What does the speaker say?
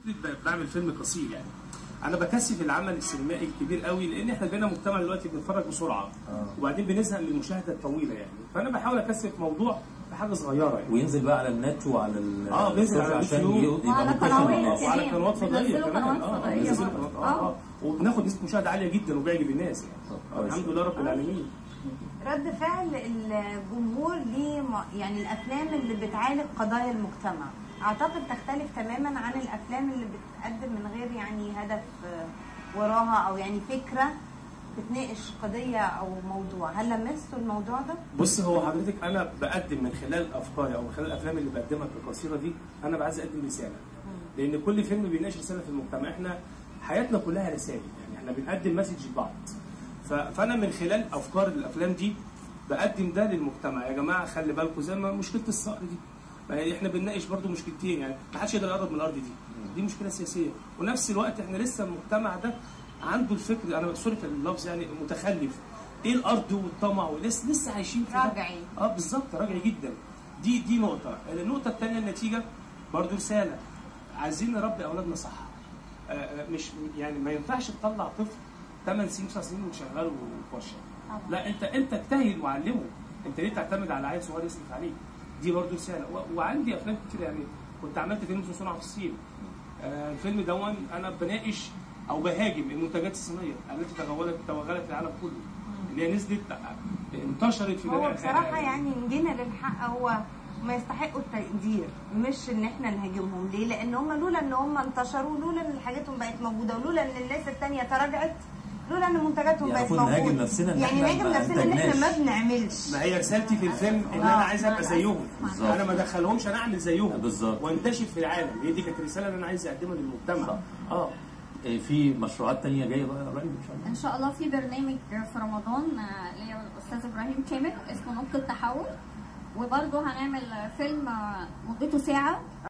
فكرة بعمل فيلم قصير، يعني انا بكثف العمل السينمائي الكبير قوي، لان احنا بقينا مجتمع دلوقتي بنتفرج بسرعة وبعدين بنزهق من المشاهدة الطويلة يعني، فانا بحاول اكثف موضوع في حاجة صغيرة يعني. وينزل بقى على النت وعلى بينزل على عشان يبقى منتشر للناس، وعلى قنوات فضائية كمان. وبناخد نسبه مشاهده عالية جدا وبيعجب الناس يعني. الحمد لله رب العالمين. رد فعل الجمهور ليه يعني الافلام اللي بتعالج قضايا المجتمع اعتقد تختلف تماما عن الافلام اللي بتقدم من غير يعني هدف وراها او يعني فكرة بتناقش قضية او موضوع. هل لمستوا الموضوع ده؟ بص، هو حضرتك انا بقدم من خلال افكاري او من خلال الافلام اللي بقدمها القصيرة دي، انا عايز اقدم رسالة، لان كل فيلم بيناقش رسالة في المجتمع. احنا حياتنا كلها رسائل يعني، احنا بنقدم message لبعض. فانا من خلال افكار الافلام دي بقدم ده للمجتمع. يا جماعة خلي بالكم، زي ما مشكلة الصقر دي، ما احنا بنناقش برضو مشكلتين يعني، ما حدش يقدر يقرب من الارض دي، دي مشكلة سياسية، ونفس الوقت احنا لسه المجتمع ده عنده الفكر، انا sorry في اللفظ يعني، متخلف. ايه الارض والطمع، ولسه لسه عايشين في راجعي. بالظبط، راجعي جدا. دي نقطة. النقطة الثانية النتيجة برضو رسالة، عايزين نربي اولادنا صح. مش يعني ما ينفعش تطلع طفل 8 سنين 9 سنين وتشغله في ورشه. لا، انت اجتهد وعلمه. انت ليه تعتمد على عيل صغير يصرف عليك؟ دي برضه رسالة. وعندي افلام كتير يعني، كنت عملت فيلم اسمه صنع في الصين. الفيلم دون انا بناقش او بهاجم المنتجات الصينية التي توغلت العالم كله، اللي هي نزلت انتشرت في هو بصراحة يعني جينا للحق، هو ما يستحقوا التقدير، مش ان احنا نهاجمهم. ليه؟ لان هم لولا ان هم انتشروا، لولا ان حاجتهم بقت موجودة، ولولا ان الناس الثانية تراجعت، لولا ان منتجاتهم يعني بقت موجودة. نهاجم نفسنا، يعني نهاجم نفسنا ان احنا ما بنعملش. ما هي رسالتي في الفيلم ان انا عايز ابقى زيهم. بالزبط. انا ما ادخلهمش، انا اعمل زيهم بالظبط وانتشر في العالم. هي دي كانت الرسالة اللي انا عايز اقدمها للمجتمع. في مشروعات ثانية جاية بقى قريب ان شاء الله؟ ان شاء الله في برنامج في رمضان ليا الاستاذ ابراهيم كامل اسمه نقطة تحول، وبرده هنعمل فيلم مدته ساعة.